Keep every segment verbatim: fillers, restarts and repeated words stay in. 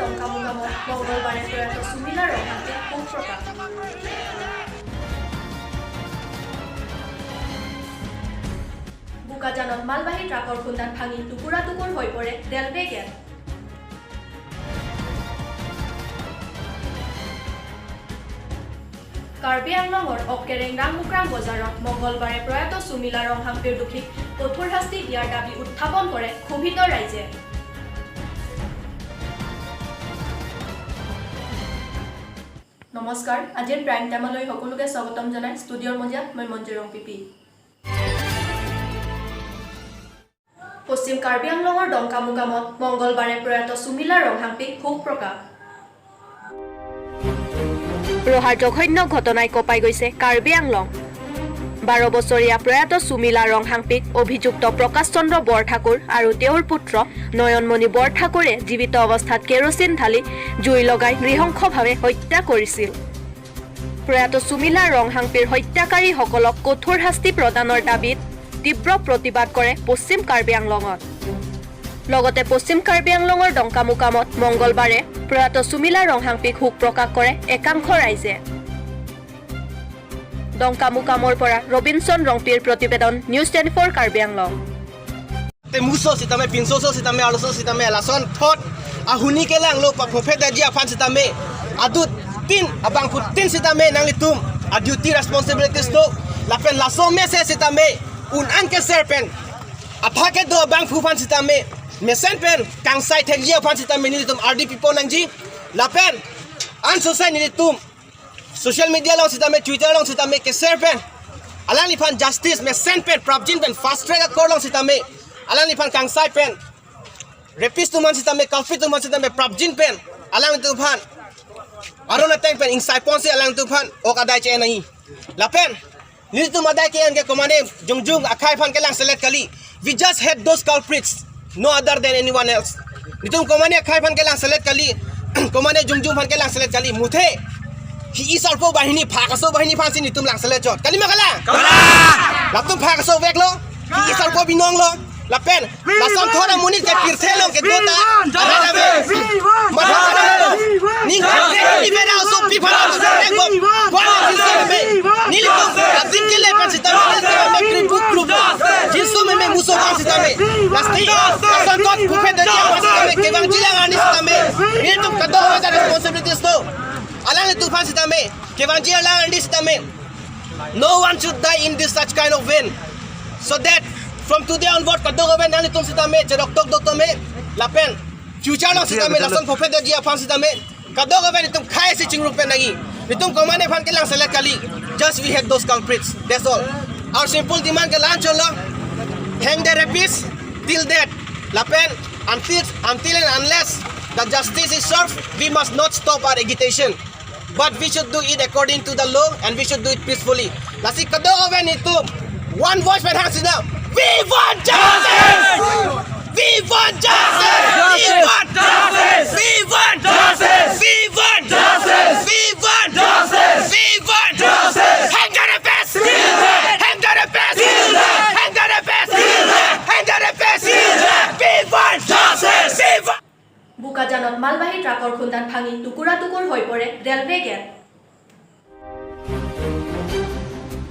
ডংকামুকামত মংগলবাৰে প্ৰয়াত সুমিলা ৰংহাংপীৰ শোক প্ৰকাশ। বোকাজানত মালবাহী ট্ৰাকৰ খুন্দাত ভাঙি টুকুৰা টুকুৰ হৈ পৰে ৰেলৱে গেট। কাৰ্বি আংলঙৰ অক্কেৰেং ৰাংমুক্ৰাং বজাৰত মংগলবাৰে প্ৰয়াত সুমিলা ৰংহাংপীৰ দুখীক কঠোৰ শাস্তি দিয়াৰ দাবী উত্থাপন কৰে ক্ষোভিত ৰাইজে। নমস্কাৰ, আজিৰ প্ৰাইম টাইমলৈ সকলোকে স্বাগতম জনাই ষ্টুডিঅ'ৰ মজিয়াত মই মঞ্জু ৰংপিপি। পশ্চিম কাৰ্বি আংলঙৰ ডংকামুকামত মংগলবাৰে প্ৰয়াত সুমিলা ৰংহাংপীক শোক প্ৰকাশ। ৰহাৰ জঘন্য ঘটনাই কঁপাই গৈছে কাৰ্বি আংলং। বাৰ বছৰীয়া প্ৰয়াত সুমিলা ৰংহাংপীক অভিযুক্ত প্ৰকাশ চন্দ্ৰ বৰঠাকুৰ আৰু তেওঁৰ পুত্ৰ নয়নমণি বৰঠাকুৰে জীৱিত অৱস্থাত কেৰোচিন ঢালি জুই লগাই নৃশংসভাৱে হত্যা কৰিছিল। প্ৰয়াত সুমিলা ৰংহাংপীৰ হত্যাকাৰীসকলক কঠোৰ শাস্তি প্ৰদানৰ দাবীত তীব্ৰ প্ৰতিবাদ কৰে পশ্চিম কাৰ্বি আংলঙত। লগতে পশ্চিম কাৰ্বি আংলঙৰ ডংকামুকামত মংগলবাৰে প্ৰয়াত সুমিলা ৰংহাংপীক শোক প্ৰকাশ কৰে একাংশ ৰাইজে। ডংকামুকামৰ পৰা ৰবিনসন ৰংপিৰ প্ৰতিবেদন, news twenty four Karbi Anglong. Te muso sitame, pinsoso sitame, arloso sitame, lason thot ahuni kelanglo paphophe daji aphan sitame, adut tin, abangphu tin sitame nanglitum a duty responsibilities do, lapen laso mesen sitame un-an keser pen, athak kedo abangphu aphan sitame mesen pen kangsai thekji aphan sitame nelitum R D P pon nangji, lapen ansose nelitum social media along sitame, Twitter along sitame keser pen alangliphan justice mesen pen prapjin pen fast track a-court along sitame alangliphan kangsai pen rapist atum aphan sitame, culprit atum aphan sitame prapjin pen alanglitum aphan aron ateng pen ingsai ponsi alanglitum aphan ok adai che-en nangji. Lapen nelitum adai ke-en ke komane jongjung akhei aphan kelang selet kali. We just hate those culprits, no other than anyone else. Nelitum komane akhei aphan kelang selet kali, komane jongjung aphan kelang selet kali. Muthe hi-i sarpo banghini, phak aso banghini aphansi nelitum lang selet chot. Kali ma kalang? Kalang! Latum phak aso veklo, hi-i sarpo binonglo. Lapen lason thot amonit ke pirthe along kedo ta, we want justice! We want justice! Ning justice! Even also people are saying, we want justice! We want justice! Nelitum adim kele pen sitame, nelitum meme krim buk krim. Jinso meme muso aphan sitame. Last thing, lason thot pupe dari aphan sitame, kevangji alang arni sitame, nelitum kadokave responsibilities do. Alanglitum aphan sitame, kevangji alang arni sitame. No one should die in this such kind of way. So that from today onward, kadokave nanglitum sitame cherok tok do tame, lapen future along sitame lason phophe daji aphan sitame kadokave nelitum khei si chingrum pen nangji. Nelitum komane aphan kelang selet kali. Just we hate those culprits. That's all. Our simple demand ke la-an chotlo. Hang the rapist till death. Lapen until, until and unless the justice is served, we must not stop our agitation. But we should do it according to the law and we should do it peacefully. Lasi kadokave nelitum one voice pen hangsi nang. We want justice! We want justice! We want justice! We want justice! We want justice! We want justice! We want justice! Hang the rapist! Hang the rapist! Hang the rapist! Hang the rapist! We want justice! We want Bokajanot মালবাহী ট্ৰাকৰ খুন্দাত ভাঙি টুকুৰা টুকুৰ হৈ পৰে railway gate.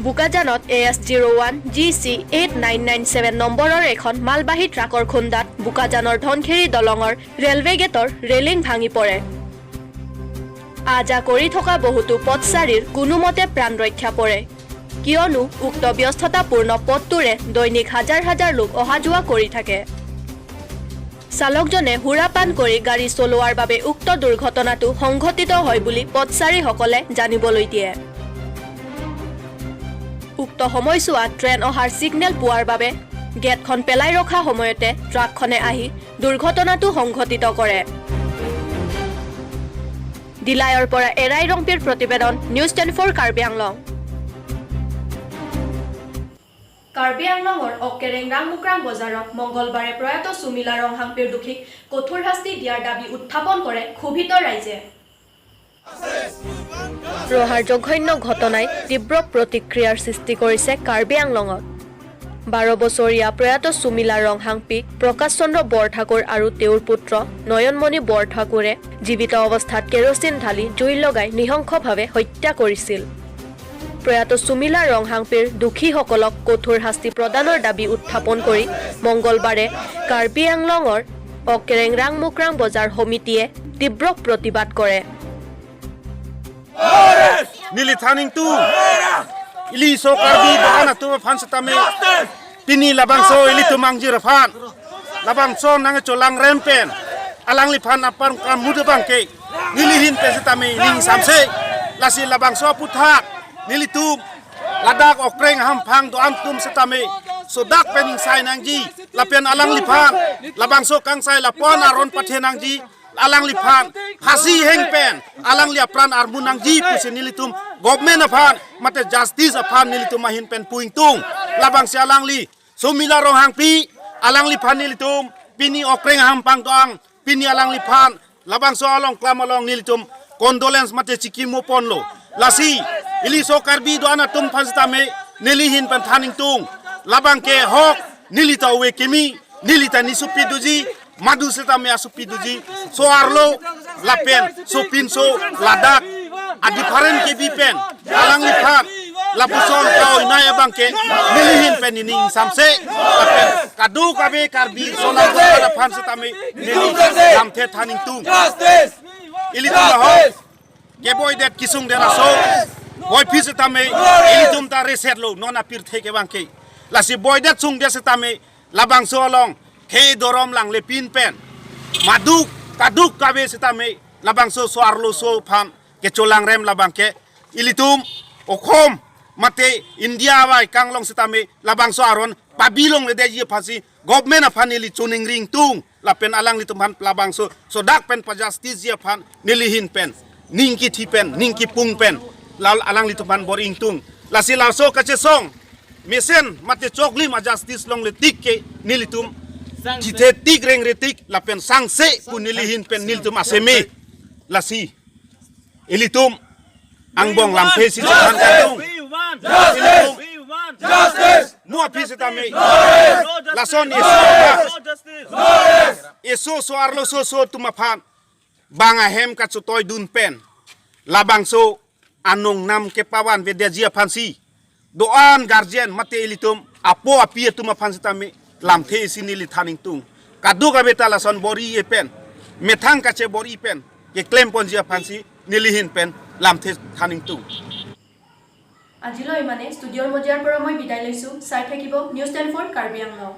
বোকাজানত A S zero' one G C eight nine nine seven নম্বৰৰ এখন মালবাহী ট্ৰাকৰ খুন্দাত বোকাজানৰ ধনখেৰী দলঙৰ ৰেলৱে গেটৰ ৰেলিং ভাঙি পৰে। আহ যাহ কৰি থকা বহুতো পথচাৰীৰ কোনোমতে প্ৰাণ ৰক্ষা পৰে, কিয়নো উক্ত ব্যস্ততাপূৰ্ণ পথটোৰে দৈনিক হাজাৰ হাজাৰ লোক অহা যোৱা কৰি থাকে। চালকজনে সুৰাপান কৰি গাড়ী চলোৱাৰ বাবে উক্ত দুৰ্ঘটনাটো সংঘটিত হয় বুলি পথচাৰীসকলে জানিবলৈ দিয়ে। উক্ত সময়ছোৱাত ট্ৰেইন অহাৰ ছিগনেল পোৱাৰ বাবে গেটখন পেলাই ৰখা সময়তে ট্ৰাকখনে আহি দুৰ্ঘটনাটো সংঘটিত কৰে। ডিলাইৰ পৰা এৰাই ৰংপিৰ প্ৰতিবেদন, নিউজ টুৱেণ্টি ফ'ৰ কাৰ্বি আংলং। কাৰ্বি আংলঙৰ অক্কেৰেং ৰাংমুক্ৰাং বজাৰত মংগলবাৰে প্ৰয়াত সুমিলা ৰংহাংপিৰ দুখীক কঠোৰ শাস্তি দিয়াৰ দাবী উত্থাপন কৰে ক্ষোভিত ৰাইজে। ৰহাৰ জঘন্য ঘটনাই তীব্ৰ প্ৰতিক্ৰিয়াৰ সৃষ্টি কৰিছে কাৰ্বি আংলঙত। বাৰ বছৰীয়া প্ৰয়াত সুমিলা ৰংহাংপীক প্ৰকাশ চন্দ্ৰ বৰঠাকুৰ আৰু তেওঁৰ পুত্ৰ নয়নমণি বৰঠাকুৰে জীৱিত অৱস্থাত কেৰোচিন ঢালি জুই লগাই নৃশংসভাৱে হত্যা কৰিছিল। প্ৰয়াত সুমিলা ৰংহাংপীৰ দুখীসকলক কঠোৰ শাস্তি প্ৰদানৰ দাবী উত্থাপন কৰি মংগলবাৰে কাৰ্বি আংলঙৰ অক্ৰেং ৰাংমুকৰাং বজাৰ সমিতিয়ে তীব্ৰ প্ৰতিবাদ কৰে। Neli than ingtung, ili so Karbi do-an atum aphan setame pini labangso ilitum angjir aphan labangso nangcholangrem pen alangliphan apar kamut abangke neli ahin pen setame ning samse. Lasi labangso aputhak nelitum ladak Okreng Hamphang do-an atum setame sodak pen ingsai nangji lapen alangliphan labangso kangsai lapu-an aron pathe nangji, alangliphan phasi heng pen alangli apran armu nangji pusi nelitum government aphan mate justice aphan nelitum ahin pen pu ingtung. Labangsi alangli Sumila Ronghangpi, alangliphan nelitum pini Okreng Hamphang do-an, pini alangliphan labangso along klam along nelitum condolence mate chikimo ponlo. Lasi ili so Karbi do-an atum aphan setame neli ahin pen than ingtung, labangke hok neli ta ove kimi, neli ta nesopi doji, madu setame asopi doji, so-arlo lapen sopinso ladak a different kebi pen alangliphan lapuson ka-oinai abangke neli ahin pen neli ning samse lapen kadokave Karbi so-arlo aphan setame neli lamthe than ingtung. Ilitum lahok keboidet kesungdet aso boiphi setame ilitum ta reset lo non apirthe ke abangke. Lasi boidet sungdet setame labangso along khei dorom langle pin pen madu kadokave setame labangso so-arlo so aphan kecholangrem labangke ilitum okhom mate India vai kanglong setame labangso aron pabilongledeji aphansi government aphan neli choningri ingtung lapen alanglitum aphan labangso sodak pen pajustice ji aphan neli ahin pen ning kithi pen ning kipung pen la alanglitum aphan bor-i ingtung. Lasi laso kachesong mesen mate choklim ajustice longle tik ke nelitum jithe tik rengre tik lapen sangse pu neli ahin pen nelitum aseme. Lasi ilitum angbong lamthe si chethan kangtung. Ilitum mo aphi setame lason eso eso so-arlo so so atum aphan bang ahem kachetoidun pen labangso anong nam kepavanvedeji aphansi do-an guardian mate ilitum apo api atum aphan setame lamthe isi neli than ingtung. Kadokave ta lason bor-i-e pen methang kachebor-i pen keklem ponji aphansi neli ahin pen lamthe than ingtung. আজিলৈ ইমানে। ষ্টুডিঅ'ৰ মজিয়াৰ পৰা মই বিদায় লৈছো। চাই থাকিব নিউজ টুৱেণ্টি ফ'ৰ কাৰ্বি আংলং।